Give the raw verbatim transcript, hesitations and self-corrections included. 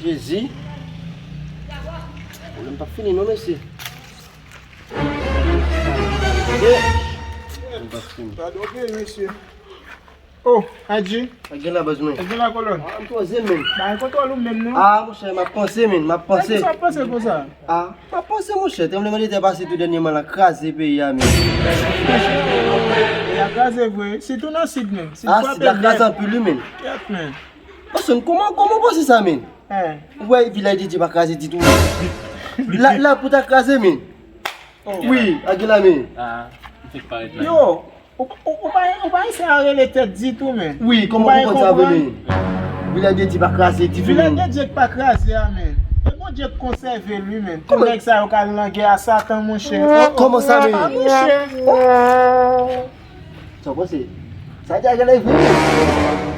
Jezi. Pwoblèm p ap fini non, mesye. Pwoblèm p ap fini. Padon, ok, mesye. Oh, Adji. Sa gen la, baz mwen? Sa gen la, kolòn? Ah, m poze, men. Ba, kontwòl ou menm, non? Ah, monchè, m ap panse, men, m ap panse. Sa w ap panse konsa? Ah, m ap panse, monchè. Tranblemanntè pase tou dènyèman la kraze peyi a, men. Peyi a kraze vre. Sitou nan sid, men. Sid frape nèt. Ah, sid la kraze anpil, wi, men. Kèt, men. Paske kòman, kòman w panse sa, men? Ou wè vilaj de Dye pa kraze ditou, men. La, la pou ta kraze, men. Oh. Wi, a gen la, men. Ah, m fèk parèt la. Yo, ou, ou, ou pa, ou pa eseye arele tèt ditou, men. Wi, kòman ou konprann sa vre, men? Vilaj de Dye pa kraze ditou, men. Vilaj de Dye k pa kraze a, men. E Bondye k konsève l, wi, men. Pou nèg sa yo k al nan gè a Satan, monchè. Kòman sa, men? Ah, monchè. Sa w panse? Sa di a gen lè vre.